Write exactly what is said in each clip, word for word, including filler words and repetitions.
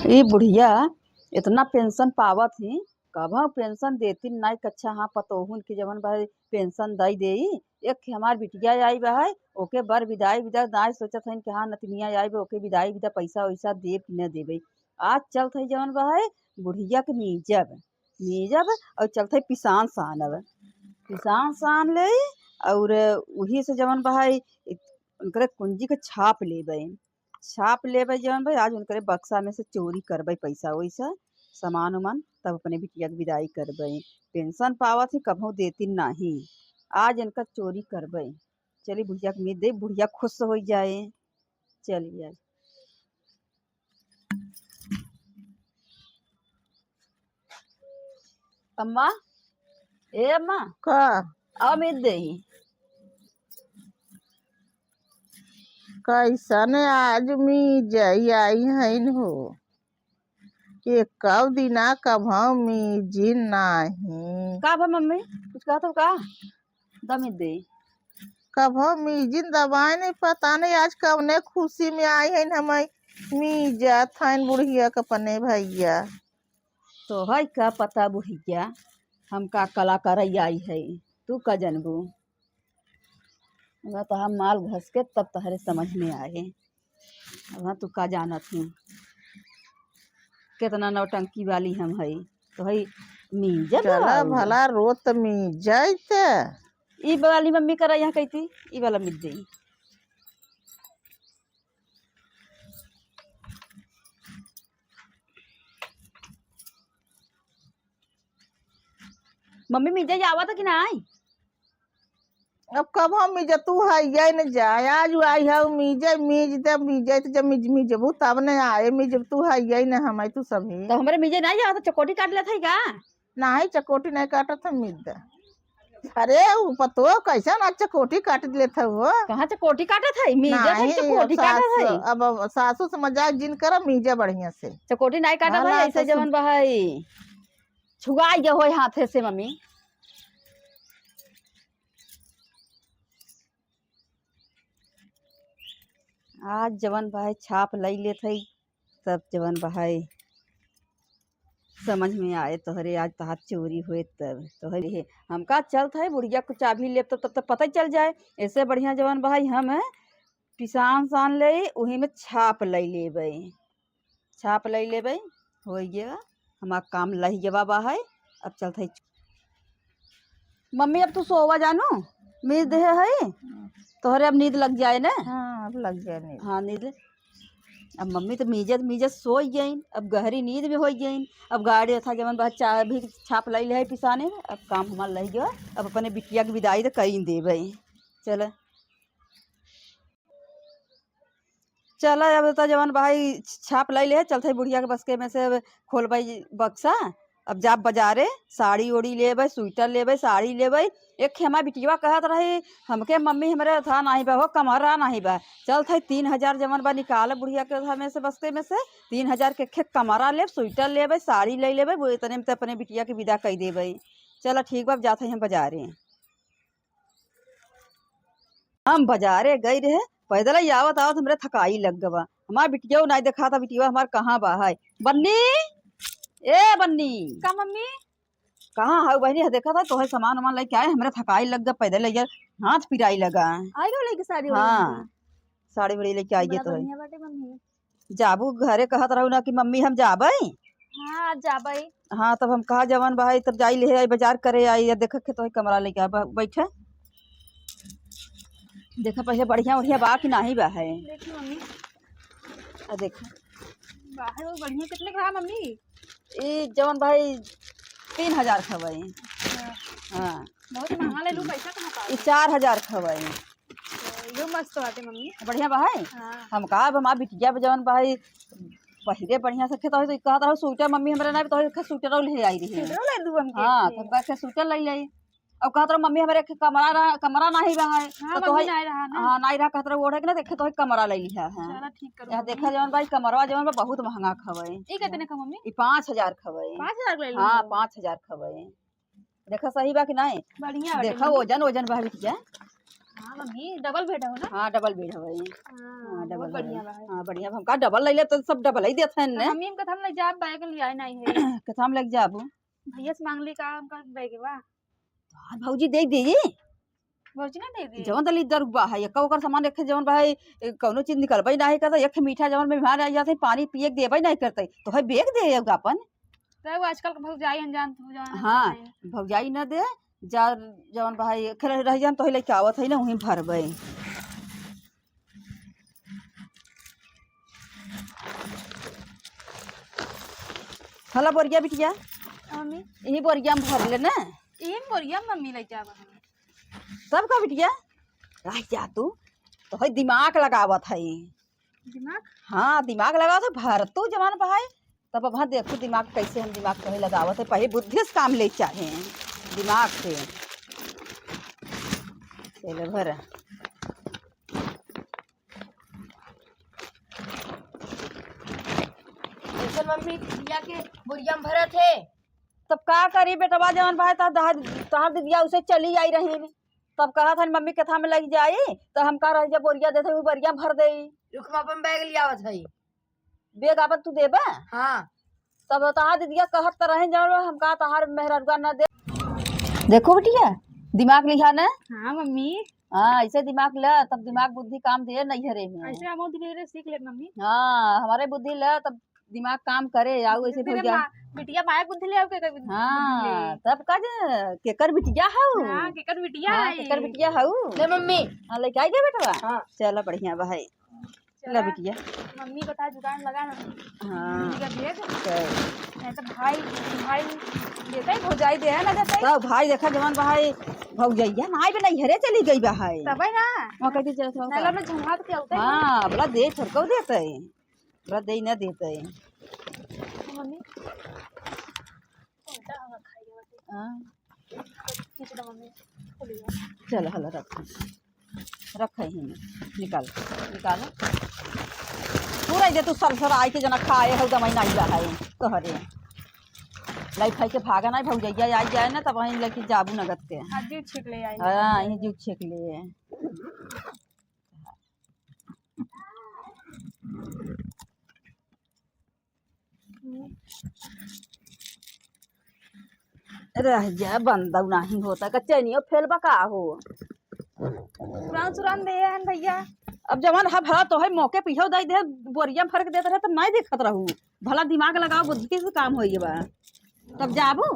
ई बुढ़िया इतना पेंशन पावत ही, कबहूँ पेंशन देती नाई। कच्छा हाँ, पतोहुन के जवन बा पेंशन दई देई। एक हमार बिटिया आई बा है, ओके बर विदाई विदा नाई सोचत हइन कि हाँ, नतिनिया आई बा, ओके विदाई विदा पैसा वैसा देब कि न देबे। आज चलत है जवन बा है बुढ़िया के मीजब, मीजब और चलत है पिसान सानब, पिसान सान ले और वही से जवन बा है उनकरे कुंजी के छाप लेबे। छाप लेबे जवन बा, आज उनकरे बक्सा में से चोरी करबे पैसा वैसा, सामान उमान, तब अपने बिटिया के विदाई करबे। पेंशन पावत ही, कबहूँ देती नाही, आज इनका चोरी करबे। चली बुढ़िया के मीज दे, बुढ़िया खुश हो जाए। चलिए आज अम्मा, ए अम्मा, का? आओ मीज देई। कैसन आज मीजई आई हइन हो, कि कब दिना कभौ मीजिन नाही। का भा मम्मी, कुछ कहत हो का? द मीज देई। कभौ मीजिन दबाए नहीं, पता नहीं आज कवने खुशी में आई हइन, हम मीजत हइन बुढ़िया के अपने भैया। तोहई का पता बुढ़िया, हम का कला करई आई है, तू का जनबू? वह तो हम माल घस के तब तहरे समझ में आए। अब तू का जानत ही, कितना नौटंकी वाली हम हई। तो हई मीजत चला बाबू। भला रोत मीजत। ई वाली मम्मी करा यहाँ कहती, ई वाला मीज देई। मम्मी, मीजे आवत कि नाई? अब कब हम मीजे, तू हइये न जाए, आज आई है मीजे, मीज दे, मीजे तो जब मीज, मीजबू तब न आए, मीज तू हइये न, हम आई तू सभी। तो हमरे मीजे नाई आवत, चकोटी काट लेत है का? नाई, चकोटी नाई काटत हम, मीज दे। अरे, उ पतोह कैसन आज चकोटी काट लेत हउ हो? कहाँ चकोटी काटत है? मीजे तो नाहीं, चकोटी अब काटत सास-, है। अब, अब सासू से मजाक जिन कर, मीजे बढ़िया से। चकोटी नाहीं काटत है, भला ऐसे तो जवन बहाई छुआई गए होए हाथे से मम्मी। आज जवन बहाई छाप लई लेत है, तब जवन बहाई समझ में आए तोहरे, आज तहार चोरी होए तब तोहरे। हमका चलत है बुढ़िया को चाभी लेब तब, तब, तब पता ही चल जाए। ऐसे बढ़िया जवन बहाई हम है पिसान सान ले, उही में छाप लई लेबे, छाप लई लेबे, होई गया हमार काम, लही गवा बहाई। अब चलत है मम्मी, अब तू सोवा जानू, मीज देहे है, तोहरे अब नींद लग जाए ना। हाँ, अब लग जाए नींद। हाँ, नींद। अब मम्मी तो मीजत मीजत सोई गईन, अब गहरी नींद में होई गईन। अब गाड़ी था जवन बा चाभी छाप लई ले है पिसाने, अब काम हमार लही गवा, अब अपने बिटिया के विदाई तो कई देबे। चल। चला, अब त जवन बहाई छाप लई ले, चलत है बुढ़िया के बक्से में से खोलबे बक्सा। अब जाब बजारे, साड़ी ओड़ी लेबे, स्वेटर लेबे, साड़ी लेबे। एक खेमा बिटिया कहत रही, हमके मम्मी हमरे था नाहीं बा हो, कमरा नाहीं बा। चलत है तीन हजार जवन बा निकाल बुढ़िया के था में से, बक्से में से तीन हजार के खे कमरा लेब, स्वेटर लेबे, साड़ी लई लेबे, वो इतने में त अपने बिटिया के विदा कई देबे। चला ठीक बा, अब जात है हम बजारे। हम बजारे गई रहे, पैदल ही आवत आवत हमरे थकाई लग गवा। हमार बिटिया नाहीं देखात, बिटिया हमार कहाँ बा है? बन्नी, ए बन्नी। का मम्मी? कहाँ है बहनी? है देखा था तोहे सामान वामान लेके आए, हमरे थकाई लग गवा पैदल ही, हाथ पिराई लगा। आई गो लेके साड़ी ओड़ी हाँ, लेके। साड़ी वाड़ी लेके आई बड़ा तो है। बढ़िया बाटे मम्मी। जाबू घरे कहत रहू ना कि मम्मी हम जाबे। हाँ, आज जाबे। हाँ, तब हम कहा जवन बहाई तब जाई ले आई, बजार करे आई, या देख के तोहे कमरा लेके आ, ब-, बैठे। देखा पहिले बढ़िया बढ़िया बा कि नाहीं बा है। देखी मम्मी। आ देखा। बाहर वो बढ़िया कितने का रहा मम्मी? ई जवन बहाई तीन हजार खवाई। अच्छा। हाँ। बहुत महंगा ले लू, पैसा कहाँ ई पावे? चार हजार खवाई। तो इहो मस्त बाटे मम्मी। बढ़िया बा है? हाँ। हम कहा, अब हमार बिटिया जवन बा है, पहिरे बढ़िया से खेत होई, तो कहत रहो स्वेटर मम्मी हमरे ना, तो एक स्वेटर ले आई रही। स्वेटर ले दू हमके हाँ, एक। तो हम कहा, स्वेटर ले आई। अब कहत रहो मम्मी हमरे एक कमरा रहा, कमरा नाहीं बा है। हाँ, तो मम्मी तोहे नाहीं रहा ना। हाँ, नाहीं रहा, कहत रहो ओढ़े के ना, देखे तो एक कमरा ले लिहा है। चला ठीक करो यहाँ मम्मी। देखा जवन बा, कमरवा जवन बा बहुत महंगा खवाई। ई कितने का मम्मी? ई पाँच हजार खवाई। पाँच हजार ले ली हाँ, हो। पाँच हजार खवाई। देखा सही बा कि नाहीं? बढ़िया बाटे देखा मम्मी। वजन, वजन बा बिटिया। हाँ मम्मी, double bed हो ना? हाँ, double bed हवे। हाँ, हाँ, बहुत double बढ़िया हवे। बा है। हाँ, बढ़िया बा। हमका double लइले तो सब double ही देत हैं ने। मम्मी, हम कथम ले जाब, bag ले आए नहीं है। कथम ले जाबू? भैया से मांग ली का, हमका bag बा। तोहार भौजी दे दी। भौजी ना दे दी? जवन दली दरुबा है, एक्का ओकर सामान रखे जवन बा है, ए, कौनो चीज निकलबे ना है, कहता एक मीठा जवन मेहमान आ जाते, पानी पिए के देबे नहीं करते, तो है bag दे एगो अपन। तब आजकल के भौजाई अनजान, तू जवन हाँ, है। भौजाई ना दे, जा, जवन बा है, खेल रह जान, तो है लेके आवत है ना, वहीं भरबे। हला बोरिया बिटिया, मम्मी। यही बोरिया में भर ले ना। यही बोरिया में मम्मी ले जावा हम। तब का बिटिया, रह जा तू, तो है दिमाग लगावत है। दिमाग? हाँ, दिमाग लगावत है, भर तू जवान बहाई, तब अब हाँ देखू दिमाग कैसे हम दिमाग कहीं लगावत है, पहले बुद्धि से काम ले चाहे, दिमाग से। चले भर। जैसे मम्मी बिटिया के बोरिया में भरत है। तब का करी बेटवा, जवन भाई तह-, तह-, तहार दीदिया उसे चली आई रही, तब कहत हन मम्मी कथा में लग जाई, तो हम का रह जा बोरिया देते हुए बोरिया में भर देई। रुक, हम अपन bag ले आवत हई। Bag अपन तू देबा? हाँ। तब तहार दीदिया कहत त रहे जवन हम का तहार मेहररुआ ना दे। देखो बिटिया, दिमाग लिहा ना। हाँ मम्मी। हाँ, ऐसे दिमाग ला, तब दिमाग बुद्धि काम दे नैहरे में। ऐसे हम धीरे धीरे सीख ले मम्मी। हाँ, हमारे बुद्धि ला, तब दिमाग काम करे, आऊ ऐसे धीरे भौजा। मा-, बिटिया माया बुद्धि ले, आऊ के कर बुद्धि ले। हाँ, तब का जे, केकर बिटिया हऊ? हाँ, केकर बिटिया हाँ, है? केकर बिटिया हऊ? ले मम्मी। हाँ, लेके आई गए बेटवा? हाँ। चला, बढ़िया बा है। चला चला, बिटिया। मम्मी को था जुगाड़ लगा ना। हाँ। ठीक है, भेज। चल। नहीं तो भाई, भाई देते ही भौजाई दे है ना देते ही। तब भाई देखा जवान भाई, भौजैया ना आए, नैहरे चली गई बा है। तब है ना। वहाँ कहती चल, चल, नहीं, चल। लो, झंझाट के होते हैं। हाँ, बड़ा दे, छोड़ को देते हैं। बड़ा दे ही ना देते हैं। मम्मी। हाँ। चल, हला रख। रख ही में। निकाल, निकाल। पूरा दे तू सर सर आई के जना खाए हो, दमाई नहीं रहा है तोहरे। लाई खाई के भागा नहीं, भौजैया आई जाए ना, तब वहीं लेके जाबू नगद के। हाँ, जीव छीक ले आई। हाँ, यहीं जीव छीक ले। रह जा, बंदौ नाही होता, का चैनियो फेल बा का हो? पुरान सुरान दे हन भैया। अब जवन ह भला तोहे मौके पिहो दई दे, बोरिया में भर के देत रहे, तब नाही देखत रहू। भला दिमाग लगाओ, बुद्धि से काम होई बा। तब जाबू?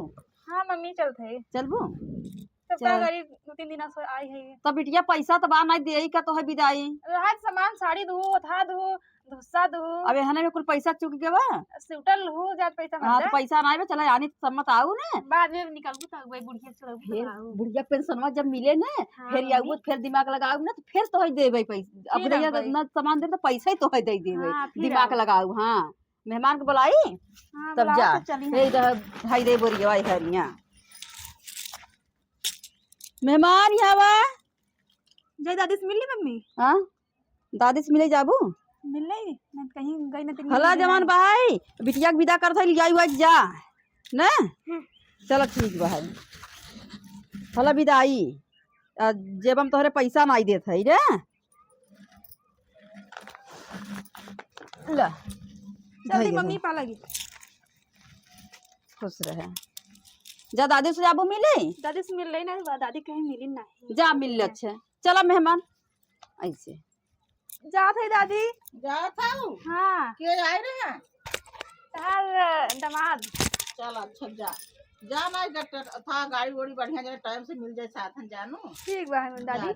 हाँ मम्मी, चलत है। चलबू? तब चल। का करी, दो तीन दिन से आई है। तब बिटिया पैसा तो बा, नाही देई का तोहे बिदाई? रहा सामान, साड़ी दू, ओथा दू, धुस्सा दू। अब एहने में कुल पैसा चुक गवा। स्वेटर लू, जात पैसा हाँ, बन तो जाए। पैसा नाही बा, चला आनी सम्मत आऊ ने। बाद में निकलबू तो वही बुढ़िया छोड़बू तो फिर आऊ। बुढ़िया पेंशनवा जब मिले ने, हाँ, फिर मम्मी। आऊ, फिर दिमाग लगाऊ ने, तो फिर तोहे देबे पैसा। अब फिर भैया आऊ भाई। ना सामान दे तो पैसा ही तोहे दे देबे। हाँ, फिर दिमाग आऊ। लगाऊ, हाँ। मेहमान के बुलाई? हाँ, तब बुलाओ जा। तो चली ए, हम। इधर भाई दे बोरिया, भाई है निया। मेहमान यहाँ बा। जय दादी से मिल ली मम्मी? हाँ? दादी से मिले जाबू? मिल ली? नहीं, कहीं गई ना, तेरी हला मम्मी जवान नहीं। भाई, बिटिया के विदा करत है, लियाई हुआ जा। ना? हम्म। चलो ठीक बा है। हला विदाई। आ, जेब में तोहरे पैसा नाही देत है रे। ला। जल्दी धइले मम्मी है। पा लगी। खुश रहे। जा दादी से जाबू मिले? दादी से मिल रही ना, दादी कहीं मिली नहीं। जा मिल ले, अच्छा। चला मेहमान। ऐसे। जात है दादी। जात हऊ? हाँ। के आए रहे? तहार दामाद। चल अच्छा जा। जा ना डॉक्टर था, गाड़ी वाड़ी बढ़िया जगह टाइम से मिल जाए साथ में जानू। ठीक बा हम दादी। जा।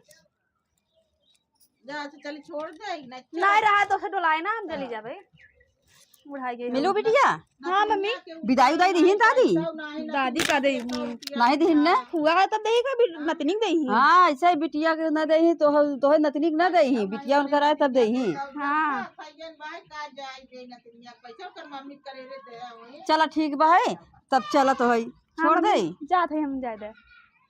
जा, अच्छा, चली छोड़ दे, ना चल। नहीं रहा तो उसे डोलाए ना, हम चली हाँ। जाबे। बुढ़ाई गई मिलू हो। बिटिया? हाँ, मम्मी। बिदाई उदाई दिहिन दादी? दादी का दे? नहीं दिहिन ना? हुआ है तब देही का, बिट-, नतनी के देही। हाँ, ऐसे ही बिटिया के ना देही, तो ह-, तो है नतनी के ना देही, बिटिया उनकर आए तब देही। हाँ। चला ठीक बा है, तब चला तो है, हाँ, छोड़ मम्मी, दे। जात है हम जाए दे।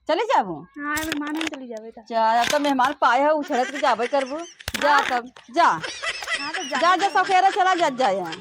चली जाबू? हाँ, मेहमान हम चली जाबे त। जा, अब तो मेहमान पाए हो, उछड़त के जाबे करबू। जा हाँ। तब, जा। हाँ, तो जा, जा, जा, सौखेरा चला जा, जा यहाँ।